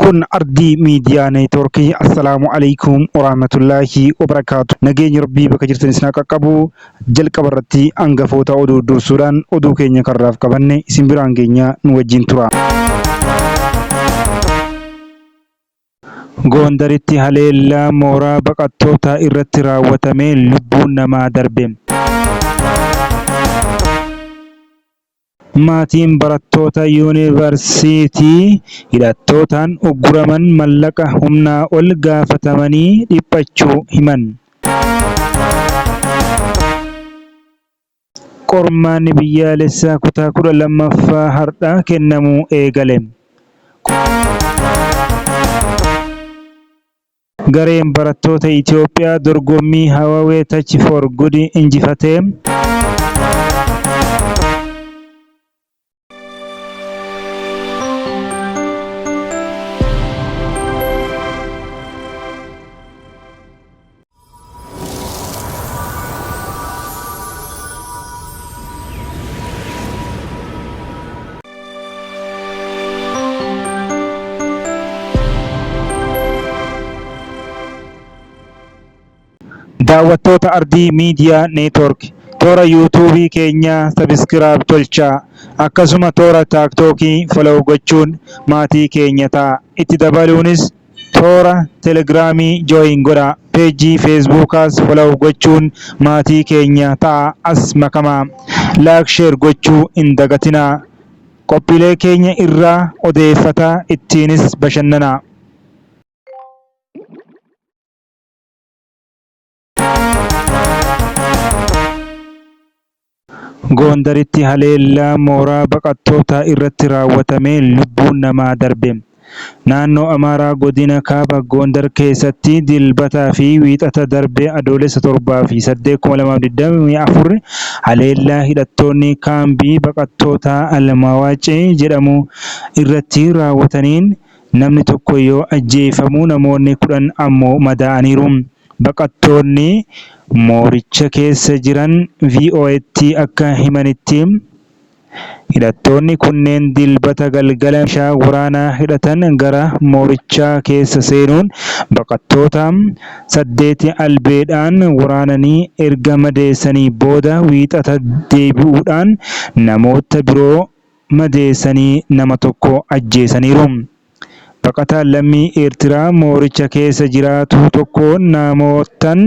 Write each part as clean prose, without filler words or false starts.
Kun Ardii Miidiyaa Neetwoorkii. Assalaamu Aleykum Warahmatullaahi Wabarakaatu. Nageenyi Rabbii bakka jirtan isin haa qaqqabu. Jalqaba irratti hangafoota oduu dursuudhaan oduu keenya karraaf qabanne isin biraan geenya nu wajjin tura. Goondaritti haleellaa mooraa baqattootaa irratti raawwatameen lubbuun namaa darbe. Maatiin barattoota yuunivarsiitii hidhattootaan ugguraman mallaqa humnaa ol gaafatamanii dhiphachuu himan. Qormaanni biyyaalessaa kutaa 12ffaa har'a kennamuu eegale. Gareen barattoota Itiyoophiyaa dorgommii Huawei Touch for Good injifate. Daawwattoota Ardii Miidiyaa Neetwoork toora Yuutuubii keenyaa sabiskiraayib tolchaa akkasuma toora Taaktookii follow gochuun maatii keenya ta'a. Itti dabaluunis toora Telegiraamii join godhaa. Peejii Feesbuukaas follow gochuun maatii keenya ta'aa as makamaa. Like share gochuu hin dagatinaa. Qophiilee keenya irraa odeeffataa ittiinis bashannanaa. Goondaritti haleellaa mooraa baqattootaa irratti raawwatameen lubbuun namaa darbe. Naannoo Amaaraa Godina Kaaba Goondar keessatti Dilbataa fi Wiixata darbe Adoolessa 7 fi 8, 2024 haleellaa hidhattoonni kaambii baqattootaa Almawaacee jedhamu irratti raawwataniin namni tokko yoo ajjeefamu namoonni 10 ammoo madaa'aniiru. Baqattoonni mooricha keessa jiran VOAtti akka himanitti, hidhattoonni kunneen Dilbata galgala meeshaa waraanaa hidhatan gara moorichaa keessa seenuun baqattoota saddeeti albeedhaan waraananii erga madeessanii booda Wiixata deebi'uudhaan namoota biroo madeessanii nama tokko ajjeesaniiru. Baqataan lammii Eertiraa mooricha keessa jiraatu tokko namoottan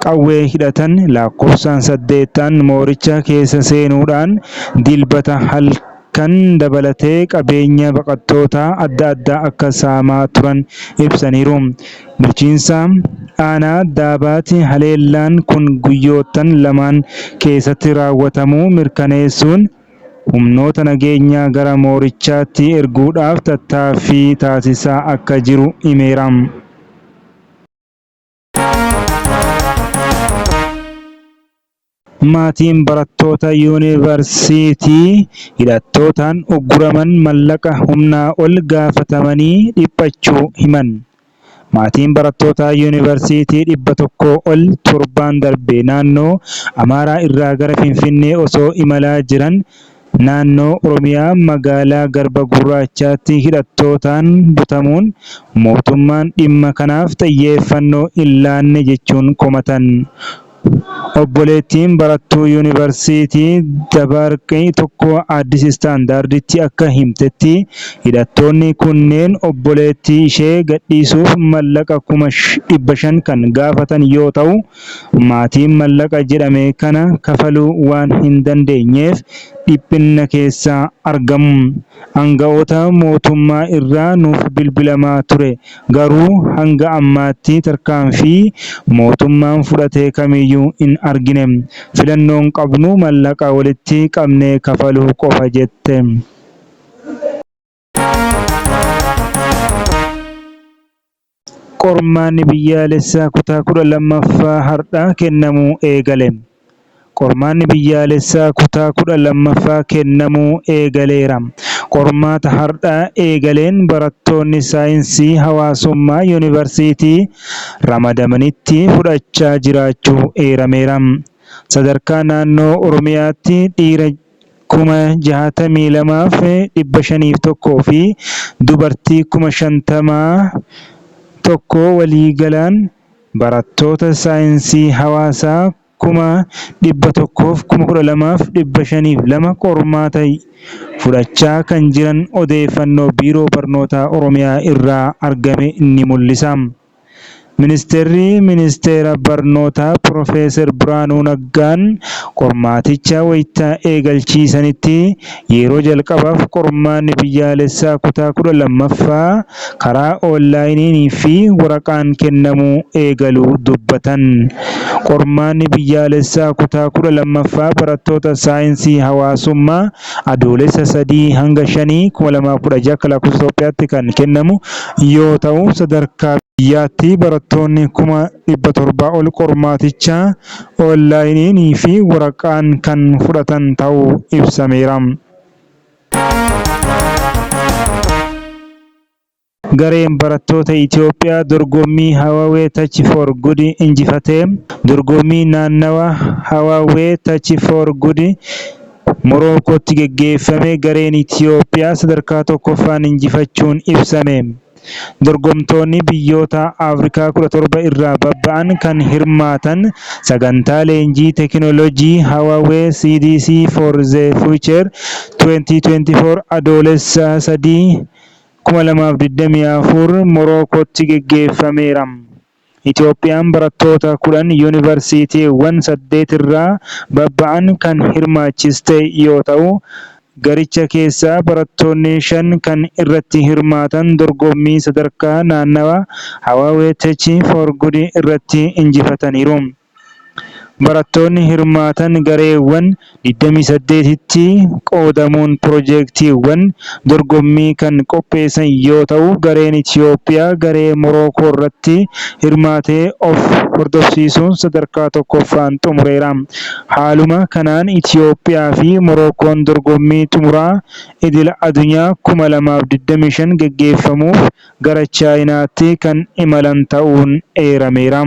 qawwee hidhatan lakkoofsaan saddeet ta'an mooricha keessa seenuudhaan Dilbata halkan dabalatee qabeenya baqattootaa adda addaa akka saamaa turan ibsaniiru. Bulchiinsa aanaa Daabaat haleellaan kun guyyoottan lamaan keessatti raawwatamuu mirkaneessuun, humnoota nageenyaa gara moorichaatti erguudhaaf tattaaffii taasisaa akka jiru himeera. Maatiin barattoota yuunivarsiitii hidhattootaan ugguraman mallaqa humnaa ol gaafatamanii dhiphachuu himan. Maatiin barattoota yuunivarsiitii 100 ol torbaan darbe naannoo Amaaraa irraa gara Finfinnee osoo imalaa jiran naannoo Oromiyaa magaalaa Garba Gurraachaatti hidhattootaan butamuun mootummaan dhimma kanaaf xiyyeeffannoo hin laanne jechuun komatan. Obboleettiin barattuu Yuunivarsiitii Dabaarqi tokko Addis Standarditti akka himtetti, hidhattoonni kunneen obboleettii ishee gadhiisuuf mallaqa 500,000 kan gaafatan yoo ta'u, maatiin mallaqa jedhame kana kafaluu waan hin dandeenyeef dhiphinna keessa argamu. Aanga'oota mootummaa irraa nuuf bilbilamaa ture, garuu hanga ammaatti tarkaanfii mootummaan fudhate kamiyyuu hin argine. Filannoon qabnu mallaqa walitti qabnee kafaluu qofa jette. Qormaanni biyyaalessaa kutaa 12ffaa har'a kennamuu eegale. Qormaanni biyyaalessaa kutaa 12ffaa kennamuu eegaleera. Qormaata har'a eegaleen barattoonni saayinsii hawaasummaa yuunivarsiitii ramadamanitti fudhachaa jiraachuu eerameera. Sadarkaa naannoo Oromiyaatti dhiira. 62,501 fi dubartii 50,001 waliigalaan barattoota saayinsii hawaasaa 112,502 qormaata fudhachaa kan jiran odeeffannoo Biiroo Barnoota Oromiyaa irraa argame ni mul'isa. Ministeerri Ministeera Barnootaa Piroofeesar Birhaanuu Naggaan qormaaticha wayita eegalchiisanitti yeroo jalqabaaf qormaanni biyyaalessaa kutaa 12ffaa karaa onlaayinii fi waraqaan kennamuu eegaluu dubbatan. Qormaanni biyyaalessaa kutaa 12ffaa barattoota saayinsii hawaasummaa Adoolessa 3 hanga 5, 2016 akka lakkoofsa Itoophiyaatti kan kennamu yoo ta'u, sadarkaa biyyaatti barattoonni 700,000 ol qormaaticha onlaayinii fi waraqaan kan fudhatan ta'uu ibsameera. Gareen barattoota Itoophiyaa dorgommii Huawei Tech for Good injifate. Dorgommii naannawa Huawei Tech for Good Morookootti geggeeffame gareen Itoophiyaa sadarkaa tokkoffaan injifachuun ibsame. Dorgomtoonni biyyoota Afrikaa 17 irraa babba'an kan hirmaatan sagantaa leenjii teekinooloojii Huawei CDC for the Future 2024 Adoolessa 3, 2024 Morookootti geggeeffameera. Itoophiyaan barattoota 10 yuunivarsiitiiwwan 8 irraa babba'an kan hirmaachiste yoo ta'u, garicha keessaa barattoonni 5 kan irratti hirmaatan dorgommii sadarkaa naannawaa Huawei Tech for Good irratti injifataniiru. Barattoonni hirmaatan gareewwan 28tti qoodamuun pirojektiiwwan dorgommii kan qopheessan yoo ta'u, gareen Itoophiyaa garee Morookoorratti hirmaate of hordofsiisuun sadarkaa tokkoffaan xumureera. Haaluma kanaan Itoophiyaa fi Morookoon dorgommii xumuraa idil addunyaa 2025 gaggeeffamuuf gara Chaayinaatti kan imalan ta'uun eerameera.